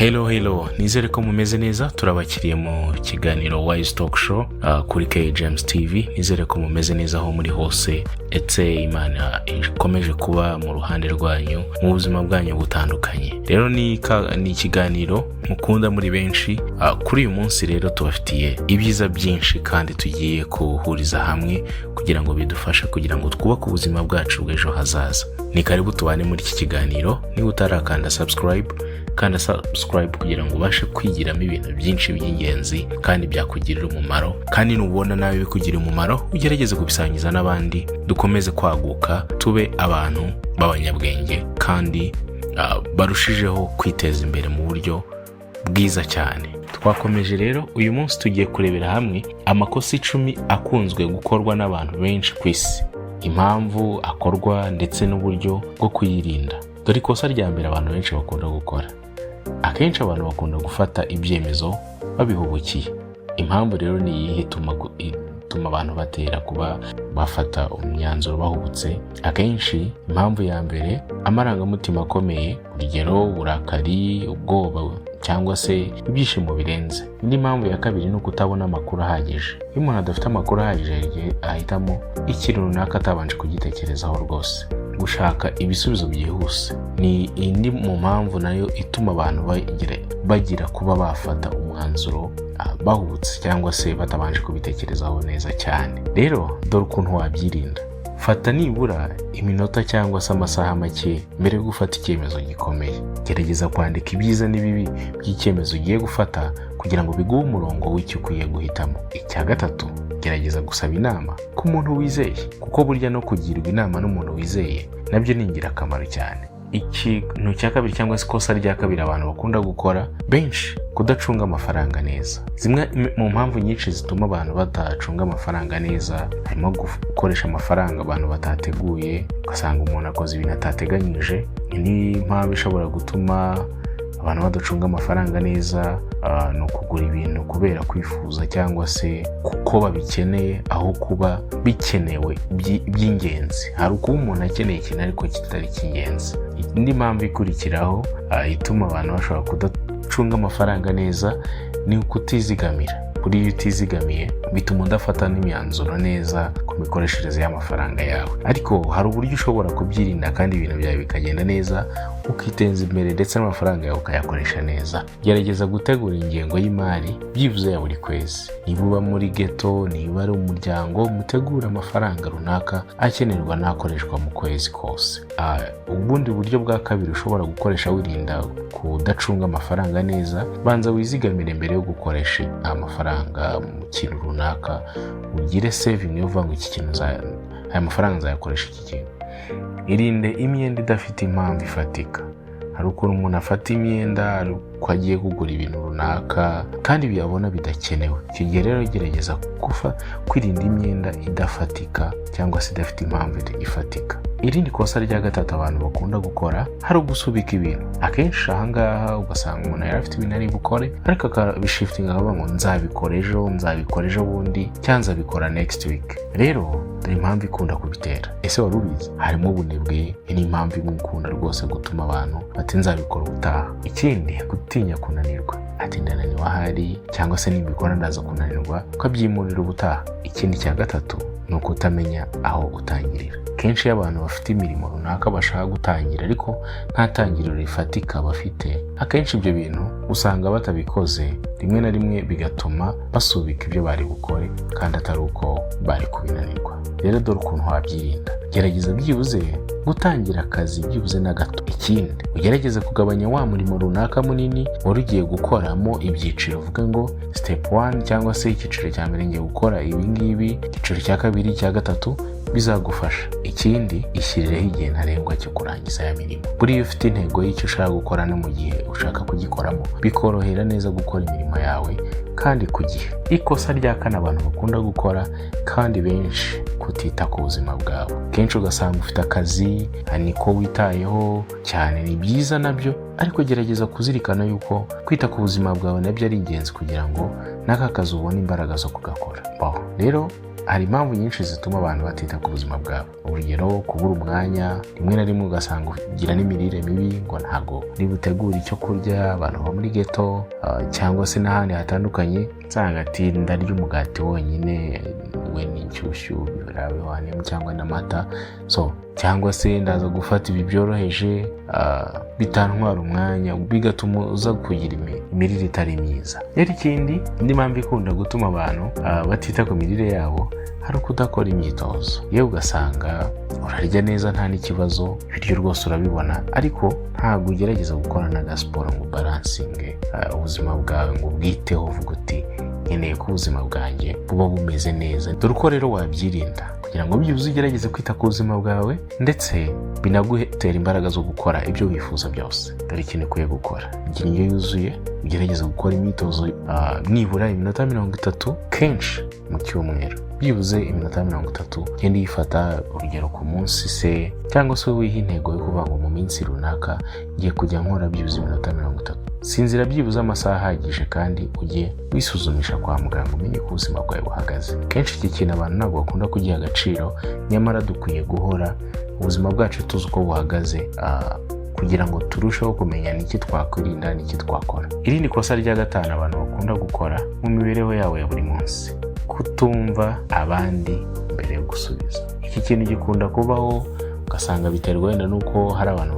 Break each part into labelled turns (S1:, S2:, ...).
S1: Hello, hello, nizere ko mumeze neza. Turabakiriye mu kiganiro Wise Talk Show kuri K James TV. Nizere ko mumeze neza aho muri hose, ndetse Imana ikomeje kuba mu ruhande rwanyu mu buzima bwanyu butandukanye. Rero ni ikiganiro mukunda muri benshi. Kuri uyu munsi rero tubafitiye ibyiza byinshi kandi tugiye kuhuriza hamwe kugira ngo bidufashe kugira ngo twubake ubuzima bwacu bw'ejo hazaza. Ni karibu tubane muri iki kiganiro. Niba utarakanda subscribe, kanda subscribe kugira ngo ubashe kwigiramo ibintu byinshi by'ingenzi kandi byakugirira umumaro. Kandi nubona nawe bikugirira umumaro, ugerageze kubisangiza n'abandi, dukomeze kwaguka, tube abantu b'abanyabwenge kandi barushijeho kwiteza imbere mu buryo bwiza cyane. Twakomeje rero, uyu munsi tugiye kurebera hamwe amakosa 10 akunzwe gukorwa n'abantu benshi ku isi, impamvu akorwa ndetse n'uburyo bwo kuyirinda. Dore ikosa rya mbere abantu benshi bakunda gukora. Akenshi abantu bakunda gufata ibyemezo babihubukiye. Impamvu rero ni iyihe ituma abantu batera kuba bafata imyanzuro bahubutse? Akenshi impamvu ya mbere, amarangamutima akomeye, urugero uburakari, ubwoba cyangwa se ibyishimo birenze. Indi mpamvu ya kabiri ni ukutabona amakuru ahagije. Iyo umuntu adafite amakuru ahagije, hari igihe ahitamo ikintu runaka atabanje kugitekerezaho rwose. Gushaka ibisubizo byihuse ni indi mu mpamvu nayo ituma abantu bagira kuba bafata umwanzuro bahubutse cyangwa se batabanje kubitekerezaho neza cyane. Rero dore ukuntu wabyirinda. Fata nibura iminota cyangwa se amasaha make mbere yo gufata icyemezo gikomeye. Gerageza kwandika ibyiza n'ibibi by'icyemezo ugiye gufata kugira ngo biguhe umurongo w'icyo ukwiye guhitamo. Icya gatatu, gerageza gusaba inama ku muntu wizeye, kuko burya no kugirwa inama n'umuntu wizeye nabyo ni ingirakamaro cyane. Ikintu cya kabiri cyangwa se ikosa rya kabiri abantu bakunda gukora benshi, kudacunga amafaranga neza. Zimwe mu mpamvu nyinshi zituma abantu badacunga amafaranga neza harimo gukoresha amafaranga abantu batateguye, ugasanga umuntu akoze ibintu atateganyije. Indi mpamvu ishobora gutuma abantu badacunga amafaranga neza ni ukugura ibintu kubera kwifuza cyangwa se kuko babikeneye aho kuba bikenewe by'ingenzi. Hari ukuba umuntu akeneye ikintu ariko kitari icy'ingenzi. Indi mpamvu ikurikiraho ituma abantu bashobora kudacunga amafaranga neza ni ukutizigamira. Buriya iyo utizigamiye bituma udafata n'imyanzuro neza ku mikoreshereze y'amafaranga yawe. Ariko hari uburyo ushobora kubyirinda kandi ibintu byawe bikagenda neza, ukiteza imbere ndetse n'amafaranga yawe ukayakoresha neza. Gerageza gutegura ingengo y'imari byibuze ya buri kwezi. Niba uba muri ghetto, niba ari umuryango, mutegure amafaranga runaka akenerwa n'akoreshwa mu kwezi kose. Ubundi buryo bwa kabiri ushobora gukoresha wirinda kudacunga amafaranga neza, banza wizigamire mbere yo gukoresha amafaranga mu kintu runaka. Ugire saving yo uvuga ngo iki kintu, aya mafaranga nzayakoresha iki kintu. Irinde imyenda idafite impamvu ifatika. Hari ukuntu umuntu afata imyenda ari uko agiye kugura ibintu runaka kandi biyabona bidakenewe. Icyo gihe rero gerageza kwirinda imyenda idafatika cyangwa se idafite impamvu ifatika. Irindi kosa rya gatatu abantu bakunda gukora, hari ugusubika ibintu. Akenshi ahangaha ugasanga umuntu yari afite ibintu ari bukore, ariko akabishiftinga, akavuga ngo nzabikora ejo, nzabikora ejo bundi, cyangwa nzabikora next week. Rero dore impamvu ikunda kubitera. Ese wari ubizi? Harimo ubunebwe. Iyi ni impamvu imwe ikunda rwose gutuma abantu bati nzabikora ubutaha. Ikindi, gutinya kunanirwa, ati ndananiwe ahari, cyangwa se nimbikora ndaza kunanirwa, ukabyimurira ubutaha. Ikindi cya gatatu ni ukutamenya aho utangirira. Kenshi iyo abantu bafite imirimo runaka bashaka gutangira ariko nta tangiriro rifatika bafite, akenshi ibyo bintu usanga batabikoze, rimwe na rimwe bigatuma basubika ibyo bari bukore kandi atari uko bari kubinanirwa. Rero dore ukuntu wabyirinda. Gerageza byibuze gutangira akazi byibuze na gato. Ikindi, ugerageze kugabanya wa murimo runaka munini wari ugiye gukoramo ibyiciro, uvuge ngo step one cyangwa se icyiciro cya mbere ngiye gukora ibi ngibi, icyiciro cya kabiri, icya gatatu, bizagufasha. Ikindi, ishyirireho igihe ntarengwa cyo kurangiza ya mirimo. Buriya iyo ufite intego y'icyo ushaka gukora no mu gihe ushaka kugikoramo, bikorohera neza gukora imirimo yawe kandi ku gihe. Ikosa rya kane abantu bakunda gukora kandi benshi, kutita ku buzima bwawe. Kenshi ugasanga ufite akazi niko witayeho cyane. Ni byiza nabyo, ariko gerageza kuzirikana yuko kwita ku buzima bwawe nabyo ari ingenzi kugira ngo n'aka kazi ubone imbaraga zo kugakora. Rero Hari impamvu nyinshi zituma abantu batita ku buzima bwabo. Urugero, kubura umwanya, rimwe na rimwe ugasanga ugira n'imirire mibi, ngo ntabwo uri butegure icyo kurya. Abantu bo muri ghetto cyangwa se n'ahandi hatandukanye, usanga ati: "Ndarya umugati wonyine we n'inshyushyu birabihwanemo cyangwa n'amata." So cyangwa se ndaza gufata ibi byoroheje bitantwara umwanya, bigatuma uza kugira imirire itari myiza. Rero ikindi, indi mpamvu ikunda gutuma abantu batita ku mirire yabo, hari ukudakora imyitozo. Yewe, ugasanga urarya neza, nta n'ikibazo, ibiryo rwose urabibona, ariko ntabwo ugerageza gukora n'agasiporo ngo ubalancinge ubuzima bwawe, ngo ubwiteho, uvuga uti: "Nkeneye ko ubuzima bwanjye buba bumeze neza." Dore uko rero wabyirinda kugira ngo byibuze ugerageze kwita ku buzima bwawe, ndetse binagutera imbaraga zo gukora ibyo wifuza byose. Dore ikintu ukwiye gukora: gira indyo yuzuye, ugerageze gukora imyitozo nibura iminota 30 kenshi mu cyumweru. Byibuze iminota 30 ugenda uyifata, urugero ku munsi se, cyangwa se wiha intego yo kuvuga ngo mu minsi runaka ngiye kujya nkora byibuze iminota 30. Sinzira byibuze amasaha ahagije, kandi ujye wisuzumisha kwa muganga umenye uko ubuzima bwawe buhagaze. Kenshi iki kintu abantu ntabwo bakunda kugiha agaciro, nyamara dukwiye guhora ubuzima bwacu tuzi uko buhagaze kugira ngo turusheho kumenya n'iki twakwirinda, n'iki twakora. Irindi kosa rya gatanu abantu bakunda gukora mu mibereho yabo ya buri munsi: kutumva abandi mbere yo gusubiza. Iki kintu gikunda kubaho, ugasanga biterwa wenda n'uko hari abantu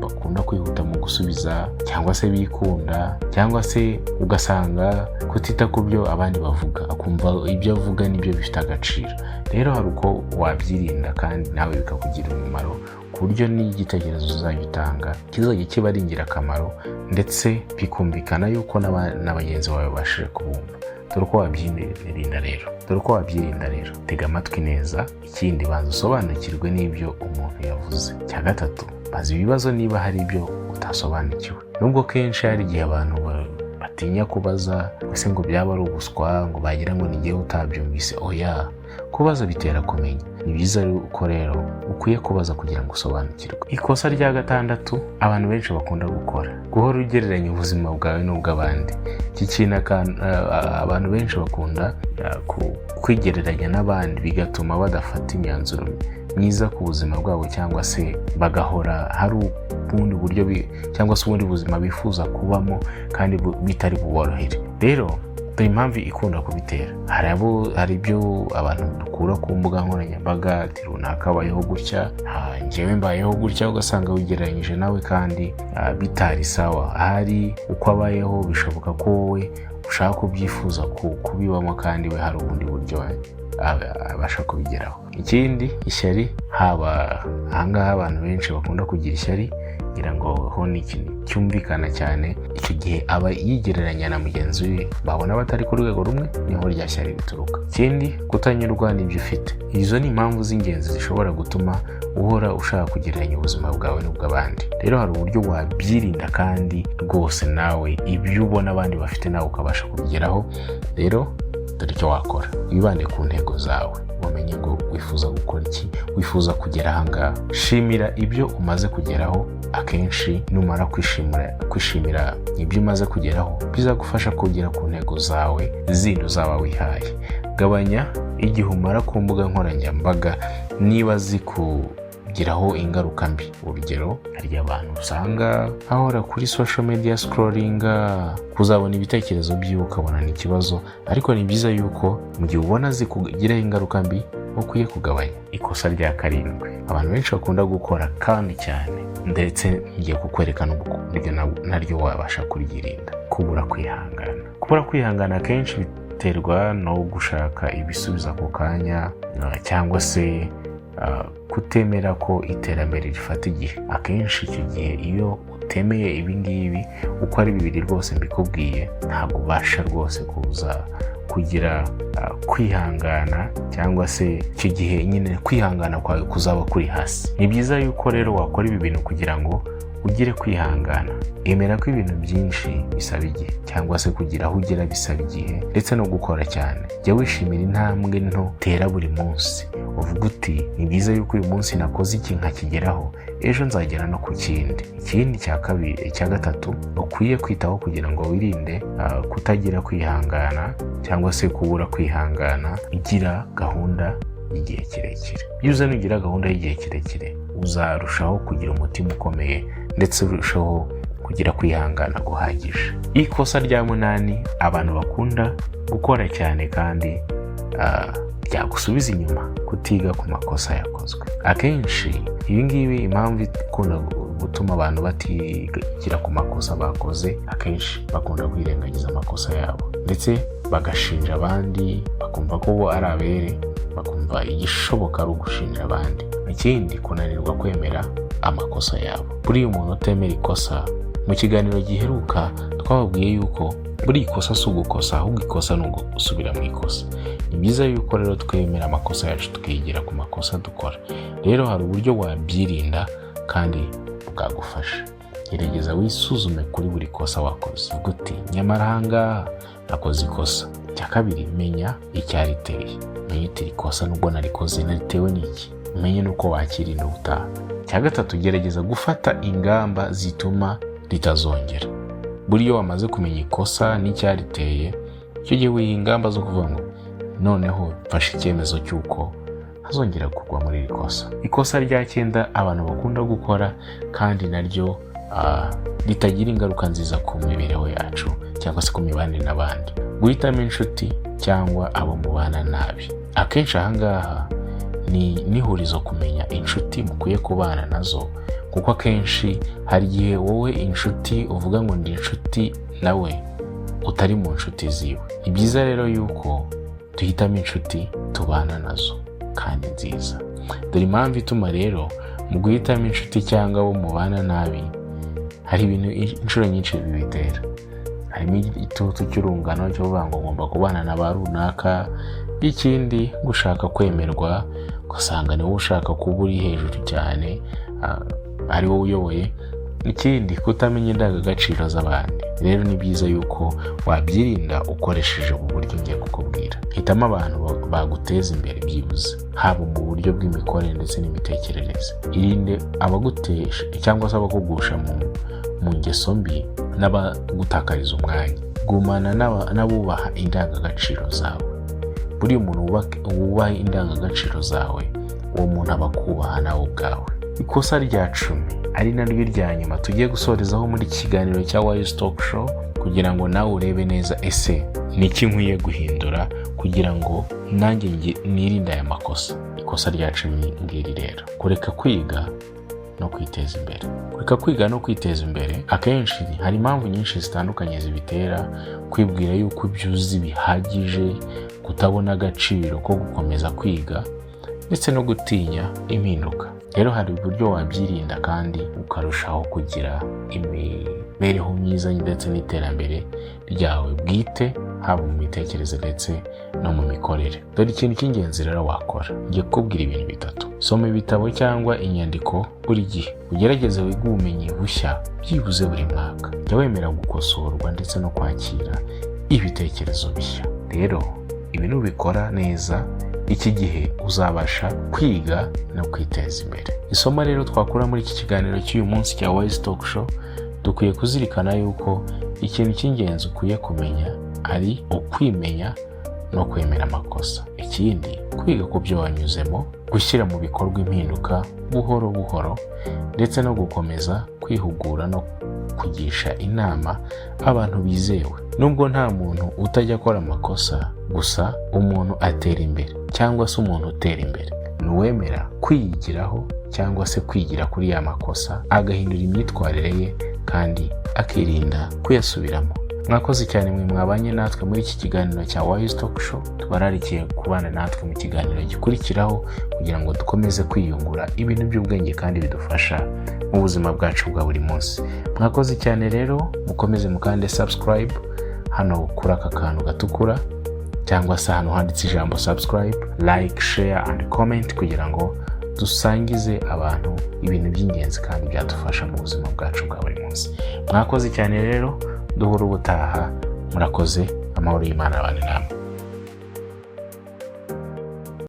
S1: bakunda kwihuta mu gusubiza, cyangwa se bikunda, cyangwa se ugasanga kutita ku byo abandi bavuga, akumva ibyo avuga nibyo bifite agaciro. Rero hari uko wabyirinda kandi nawe bikakugirira umumaro, ku buryo n'igitekerezo uzajya utanga kizajya kiba ari ingirakamaro, ndetse bikumvikana yuko na bagenzi bawe babashije kubumva. Dore uko wabyirinda rero, dore uko wabyirinda rero: tega amatwi neza. Ikindi, banza usobanukirwe n'ibyo umuntu yavuze. Icya gatatu, baza ibibazo niba hari ibyo utasobanukiwe, nubwo kenshi hari igihe abantu batinya kubaza ese ngo byaba ari ubuswa, ngo bagira ngo ni njyewe utabyumvise. Oya, kubaza bitera kumenya. Ni byiza ko rero ukwiye kubaza kugira ngo usobanukirwe. Ikosa rya gatandatu abantu benshi bakunda gukora: guhora ugereranya ubuzima bwawe n'ubw'abandi. Iki kintu abantu benshi bakunda kwigereranya n'abandi, bigatuma badafata imyanzuro myiza ku buzima bwabo, cyangwa se bagahora hari ubundi buryo cyangwa se ubundi buzima bifuza kubamo kandi bitari buborohere. Rero dore impamvu ikunda kubitera: hari ibyo abantu dukura ku mbuga nkoranyambaga, ati: "Runaka abayeho gutya, njyewe mbayeho gutya." Ugasanga wigereranyije nawe kandi bitari sawa. Ahari uko abayeho bishoboka ko wowe ushaka kubyifuza kubibamo, kandi we hari ubundi buryo abasha kubigeraho. Ikindi, ishyari. Haba ahangaha abantu benshi bakunda kugira ishyari, ngira ngo ho ni ikintu cyumvikana cyane. Icyo gihe aba yigereranya na mugenzi we, babona batari ku rwego rumwe, niho rya shyari rituruka. Ikindi, kutanyurwa n'ibyo ufite. Izo ni impamvu z'ingenzi zishobora gutuma uhora ushaka kugereranya ubuzima bwawe n'ubw'abandi. Rero hari uburyo wabyirinda, kandi rwose nawe ibyo ubona abandi bafite nawe ukabasha kubigeraho. Rero dore icyo wakora: wibande ku ntego zawe, umenye ngo wifuza gukora iki, wifuza kugera ahangaha. Shimira ibyo umaze kugeraho. Akenshi numara kwishimira ibyo umaze kugeraho, bizagufasha kugera ku ntego zawe zindi uzaba wihaye. Gabanya igihe umara ku mbuga nkoranyambaga niba zikugiraho ingaruka mbi. Urugero, hari abantu usanga ahora kuri social media scrollinga, kuzabona ibitekerezo byiwe ukabona ni ikibazo. Ariko ni byiza yuko mu gihe ubona zikugiraho ingaruka mbi, ukwiye kugabanya. Ikosa rya karindwi abantu benshi bakunda gukora kandi cyane, ndetse ngiye kukwereka n'uburyo naryo wabasha kuryirinda: kubura kwihangana. Kubura kwihangana akenshi biterwa no gushaka ibisubizo ako kanya, cyangwa se kutemera ko iterambere rifata igihe. Akenshi icyo gihe iyo utemeye ibi ngibi uko ari bibiri rwose mbikubwiye, ntabwo ubasha rwose kuza kugira kwihangana, cyangwa se icyo gihe nyine kwihangana kwawe kuzaba kuri hasi. Ni byiza yuko rero wakora ibi bintu kugira ngo ugire kwihangana. Emera ko ibintu byinshi bisaba igihe, cyangwa se kugira aho ugera bisaba igihe ndetse no gukora cyane. Jya wishimira intambwe nto utera buri munsi, uvuga uti: "Ni byiza yuko uyu munsi nakoze iki nkakigeraho." Ejo nzagera no ku kindi. Ikindi cya kabiri, icya gatatu ukwiye kwitaho kugira ngo wirinde kutagira kwihangana cyangwa se kubura kwihangana: gira gahunda y'igihe kirekire. Iyo nugira gahunda y'igihe kirekire, uzarushaho kugira umutima ukomeye ndetse urushaho kugira kwihangana guhagije. Ikosa rya munani abantu bakunda gukora cyane kandi ryagusubiza inyuma: kutiga ku makosa yakozwe. Akenshi ibi ngibi, impamvu ikunda gutuma abantu batigira ku makosa bakoze, akenshi bakunda kwirengagiza amakosa yabo ndetse bagashinja abandi, bakumva ko bo ari abere, bakumva igishoboka ari ugushinja abandi. Ikindi, kunanirwa kwemera amakosa yabo. Buriya umuntu utemera ikosa, mu kiganiro giheruka twababwiye yuko buri ikosa si ugukosa, ahubwo ikosa ni ugusubira mu ikosa. Ni byiza yuko rero twemera amakosa yacu, tukigira ku makosa dukora. Rero hari uburyo wabyirinda kandi bwagufasha. Gerageza wisuzume kuri buri kosa wakoze, uvuga uti: "Nyamara ahangaha nakoze ikosa." Icya kabiri, menya icyariteye. Menye uti: "Iri kosa nubwo narikoze, naritewe n'iki?" Umenye n'uko wakirinda ubutaha. Icya gatatu, gerageza gufata ingamba zituma ritazongera. Buriya wamaze kumenya ikosa n'icyariteye, icyo gihe wiha ingamba zo kuvuga ngo: "Noneho mfashe icyemezo cy'uko ntazongera kugwa muri iri kosa." Ikosa rya cyenda abantu bakunda gukora kandi naryo ritagira ingaruka nziza ku mibereho yacu cyangwa se ku mibanire n'abandi: guhitamo inshuti cyangwa abo mubana nabi. Akenshi ahangaha ni n'ihurizo kumenya inshuti mukwiye kubana nazo, kuko akenshi hari igihe wowe inshuti uvuga ngo ndi inshuti nawe utari mu nshuti ziwe. Ni byiza rero yuko duhitamo inshuti tubana nazo kandi nziza. Dore impamvu ituma rero mu guhitamo inshuti cyangwa abo mubana nabi, hari ibintu inshuro nyinshi bibitera. Harimo igitutu cy'urungano cyo kuvuga ngo ngomba kubana na ba runaka. Ikindi, gushaka kwemerwa, ugasanga ni wowe ushaka kuba uri hejuru cyane, ari wowe uyoboye. Ikindi, kutamenya indangagaciro z'abandi. Rero ni byiza yuko wabyirinda ukoresheje ubu buryo ngiye kukubwira. Hitamo abantu baguteza imbere byibuze, haba mu buryo bw'imikorere ndetse n'imitekerereze. Irinde abagutesha cyangwa se abakugusha mu ngeso mbi n'abagutakariza umwanya. Gumana n'abubaha indangagaciro zawe. Buriya umuntu wubaha indangagaciro zawe, uwo muntu aba akubaha nawe ubwawe. Ikosa rya 10, ari naryo rya nyuma tugiye gusorezaho muri iki kiganiro cya Wise Talk Show, kugira ngo nawe urebe neza: ese ni iki nkwiye guhindura kugira ngo nanjye nirinde aya makosa? Ikosa rya 10 ngiri rero: kureka kwiga no kwiteza imbere. Kureka kwiga no kwiteza imbere, akenshi hari impamvu nyinshi zitandukanye zibitera: kwibwira yuko ibyo uzi bihagije, kutabona agaciro ko gukomeza kwiga, ndetse no gutinya impinduka. Rero hari uburyo wabyirinda kandi ukarushaho kugira imibereho myiza ndetse n'iterambere ryawe bwite, haba mu mitekerereze ndetse no mu mikorere. Dore ikintu cy'ingenzi rero wakora. Ngiye kukubwira ibintu bitatu. Soma ibitabo cyangwa inyandiko buri gihe, ugerageze wige ubumenyi bushya byibuze buri mwaka. Jya wemera gukosorwa ndetse no kwakira ibitekerezo bishya. Rero ibi nubikora neza, iki gihe uzabasha kwiga no kwiteza imbere. Isomo rero twakura muri iki kiganiro cy'uyu munsi cya Wise Talk Show: dukwiye kuzirikana yuko ikintu cy'ingenzi ukwiye kumenya ari ukwimenya no kwemera amakosa. Ikindi, kwiga ku byo wanyuzemo, gushyira mu bikorwa impinduka buhoro buhoro, ndetse no gukomeza kwihugura no kugisha inama abantu bizewe. Nubwo nta muntu utajya akora amakosa, gusa umuntu atera imbere cyangwa se umuntu utera imbere ni uwemera kwiyigiraho cyangwa se kwigira kuri ya makosa, agahindura imyitwarire ye kandi akirinda kuyasubiramo. Mwakoze cyane mwe mwabanye natwe muri iki kiganiro cya Wise Talk Show. Tubararikiye kubana natwe mu kiganiro gikurikiraho kugira ngo dukomeze kwiyungura ibintu by'ubwenge kandi bidufasha mu buzima bwacu bwa buri munsi. Mwakoze cyane rero, mukomeze mukande subscribe hano kuri aka kantu gatukura cyangwa se ahantu handitse ijambo subscribe, like, share and comment, kugira ngo dusangize abantu ibintu by'ingenzi kandi byadufasha mu buzima bwacu bwa buri munsi. Mwakoze cyane rero, duhura ubutaha. Murakoze, amahoro y'Imana abane namwe.